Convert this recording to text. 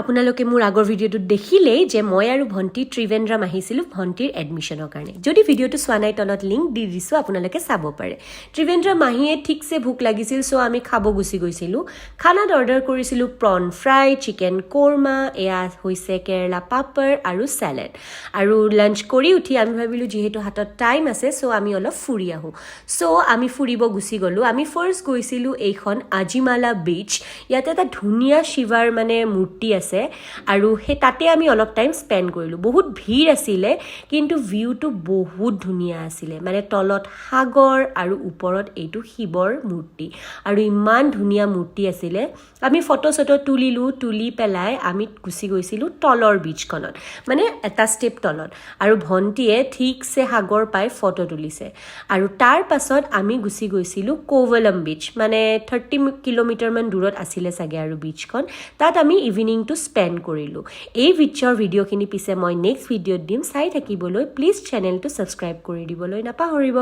আপোনালোকে মোৰ আগৰ ভিডিঅ'টোত দেখিলেই যে মই আৰু ভণ্টি ত্ৰিভেন্দ্ৰম আহিছিলোঁ ভণ্টিৰ এডমিশ্যনৰ কাৰণে। যদি ভিডিঅ'টো চোৱা নাই, তলত লিংক দি দিছোঁ, আপোনালোকে চাব পাৰে। ত্ৰিভেন্দ্ৰম আহিয়ে ঠিকছে ভোক লাগিছিল, চ' আমি খাব গুচি গৈছিলোঁ। খানাত অৰ্ডাৰ কৰিছিলোঁ প্ৰন ফ্ৰাই, চিকেন কোৰমা, এয়া হৈছে কেৰেলা পাপৰ আৰু চেলেড। আৰু লাঞ্চ কৰি উঠি আমি ভাবিলোঁ, যিহেতু হাতত টাইম আছে, চ' আমি অলপ ফুৰি আহোঁ। চ' আমি ফুৰিব গুচি গ'লোঁ। আমি ফাৰ্ষ্ট গৈছিলোঁ এইখন আজিমালা বিচ। ইয়াতে এটা ধুনীয়া শিৱাৰ মানে মূৰ্তি আছে আৰু সেই তাতে আমি অলপ টাইম স্পেণ্ড কৰিলোঁ। বহুত ভিৰ আছিলে, কিন্তু ভিউটো বহুত ধুনীয়া আছিলে। মানে তলত সাগৰ আৰু ওপৰত এইটো শিৱৰ মূৰ্তি আৰু ইমান ধুনীয়া মূৰ্তি আছিলে। আমি ফটো চটো তুলিলোঁ। তুলি পেলাই আমি গুচি গৈছিলোঁ তলৰ বিচখনত, মানে এটা ষ্টেপ তলত, আৰু ভণ্টিয়ে ঠিকছে সাগৰ পাই ফটো তুলিছে। আৰু তাৰ পাছত আমি গুচি গৈছিলোঁ কোৱলম বিচ, মানে 30 কিলোমিটাৰমান দূৰত আছিলে চাগে আৰু বিচখন। তাত আমি ইভিনিংটো স্পেণ্ড কৰিলোঁ। এই বিচৰ ভিডিঅ'খিনি পিছে মই নেক্সট ভিডিঅ'ত দিম। চাই থাকিবলৈ প্লিজ চেনেলটো ছাবস্ক্ৰাইব কৰি দিবলৈ নাপাহৰিব।